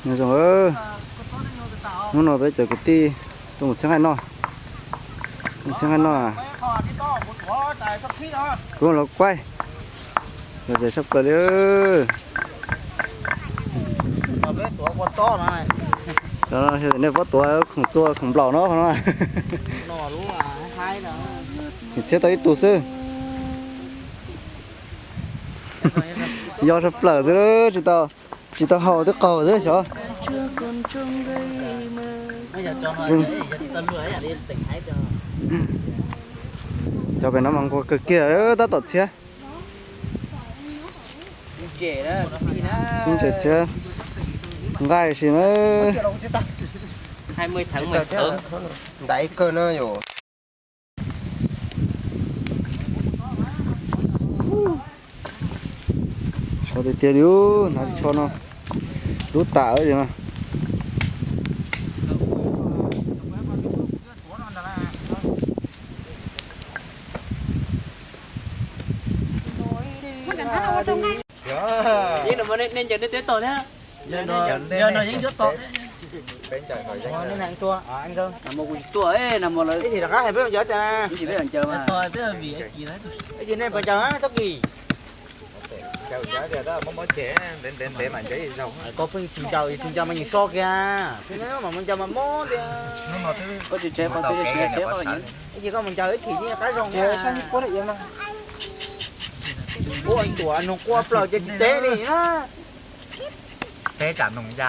Nyob zoo, hnub no peb cov kwv tij tuaj mus txhiab nqaij noj. Mus txhiab nqaij noj, kuv los kuaib, los zes sab plaws li. Nej puab tuav khoom txua khoom nplaum no qhov no. Tseem txhiab tau ib tug xwb. Yog sab plaws xwb, tsis tau, tsis tau haus twb qaug xwb xyov. Cov pem no mas nquag kawg kiag, tab tom txhiab. Txhiab ntses txhiab nqaij si na. Ntaiv kawg na yom. Tsho tiag tiag li, hnav tsho no lub tas no. Yeej no nej ncaws nej twb tau thiab. Yog no yeej ncuab tau thiab. Nag hmo kuv tsis tuaj, nag hmo lawv ib tsis peb ncaws mas. Ib tsis nej ncaws txhob kis. Koj pheej tsis ncaws, tsis ncaws mas nyeem so kiag. Mas mus ncaws mas mob tiag. Koj tsis tsev qhov twg, tsis tsev qhov yeej. Ib tsis koj mus ncaws ib chim yeej qab zoo. Ua tuam noog quaj plaws ces tsis teb li na. Teb tsam noog ya.